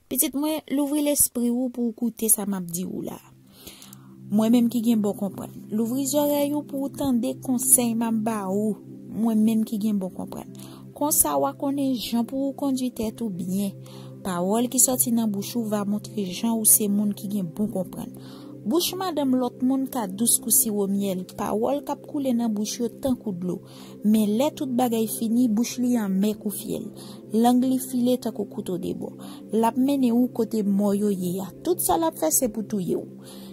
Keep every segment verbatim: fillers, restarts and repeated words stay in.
Pitit mwen, louvri lespri w pou w koute sa m ap di w la. Mwen menm ki gen bon konprann. Louvri zòrèy ou pou w tande konsèy m ap ba ou. Mwen menm ki gen bon konprann. Konsa w a konnen jan pou w kondui tèt ou byen. Pawòl ki sòti nan bouch ou va montre jan ou se moun ki gen bon konprann. Bouch madanm lòt moun ka dous kou siwo myèl. Pawòl k ap koule nan bouch yo tankou dlo. Men lè tout bagay fini, bouch li anmè kou fyèl. Lang li file tankou kouto de bò. L ap mennen ou kote mò yo ye a. Tout sa l ap fè se pou touye w.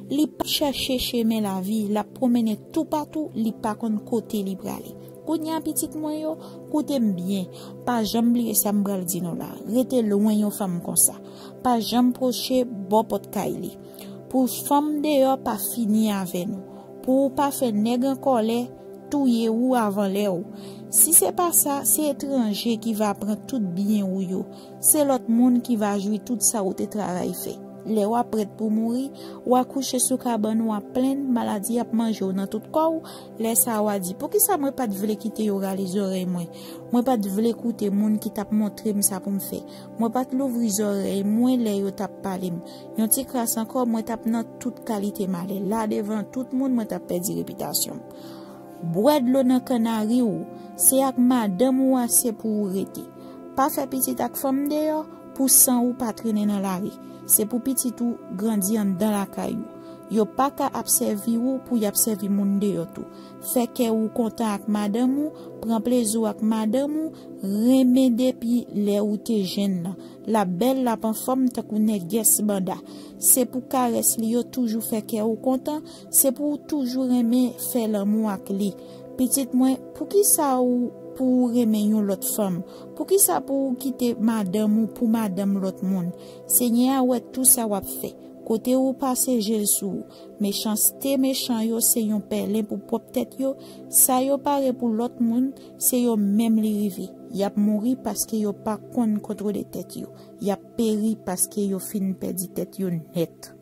Li p ap chache chemen lavi, l ap pwomennen toupatou, li pa konn kote li prale. Kounye a pitit mwen yo, koute m byen. Pa janm bliye sa m pral di nou la. Rete lwen yon fanm konsa. Pa janm pwoche bò pòt kay li. Pou fanm deyò pa fini avè nou. Pou ou pa fè nèg an kòlè touye ou avan lè w. Si se pa sa, se etranje ki va pran tout byen ou yo. Se lòt moun ki va jwi tout sa ou te travay fè. Lè w ap prèt pou mouri, w a kouche sou kabann ou ap plenn, maladi ap manje w nan tout kò w. Lè sa a w a di, poukisa mwen pa t vle kite yo rale zòrèy mwen? Mwen pa t vle koute moun ki t ap montre m sa pou m fè. Mwen pa t louvri zòrèy mwen lè yo t ap pale m. Yon ti kras ankò, mwen t ap nan tout kalite malè. La devan tout moun, mwen t ap pèdi repitasyon m. Bwè dlo nan kannari w, se ak madanm ou a se pou ou rete. Pa fè pitit ak fanm deyò, pou san ou pa trennen nan lari. Se pou pitit ou grandi anndan lakay ou. Yo pa ka ap sèvi ou pou y ap sèvi moun deyò tou. Fè kè ou kontan ak madanm ou, pran plezi w ak madanm ou, renmen depi lè ou te jenn nan. L ap bèl, l ap anfòm tankou nègès banda. Se pou karès li yo toujou fè kè ou kontan, se pou ou toujou renmen fè lanmou ak li. Pitit mwen, poukisa ou pou ou renmen yon lòt fanm? Poukisa pou ou kite madanm ou pou madanm lòt moun? Senyè a wè tou sa w ap fè. Kote ou pase je l sou ou. Mechanste mechan yo se yon pèlen pou pwòp tèt yo. Sa yo pare pou lòt moun, se yo menm li rive. Y ap mouri paske yo pa konn kontwole tèt yo. Y ap peri paske yo fin pèdi tèt yo nèt.